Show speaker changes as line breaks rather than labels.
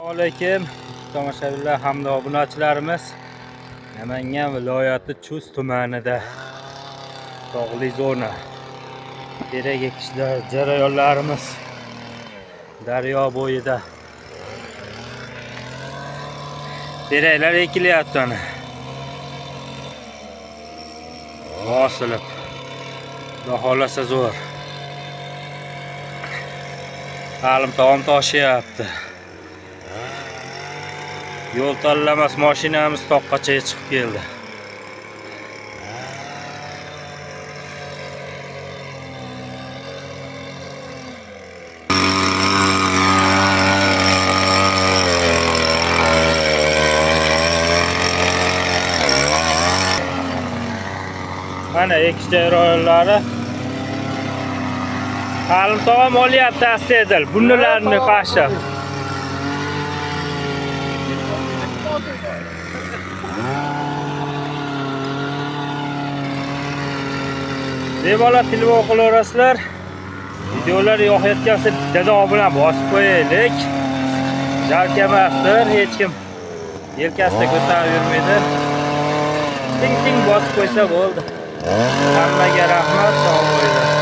Alaykum tomoshabinlar hamda obunachilarimiz. Namangan viloyati Chust tumanida tog'li zona. Terak ekish jarayonlarimiz daryo bo'yida. Teraklar ekilyapti ana. Bosilib. Xudo xohlasa zo'r. Ta'lim taom toshyapti. Yo'l tanlamas mashinamiz toqqacha chiqib keldi. Mana ekish jarayonlari. Ta'lim tog'am olyapti astaydil. Bunilarni qashib. Bemalol telefon qilaverasizlar. Videolar yoqayotgan bo'lsa bitta obuna bosib qo'yaylik. Jalk emasdir, hech kim yelkasida ko'tarib yurmaydi. Ting ting bosib qo'ysa bo'ldi. Hammaga rahmat, sog' bo'linglar.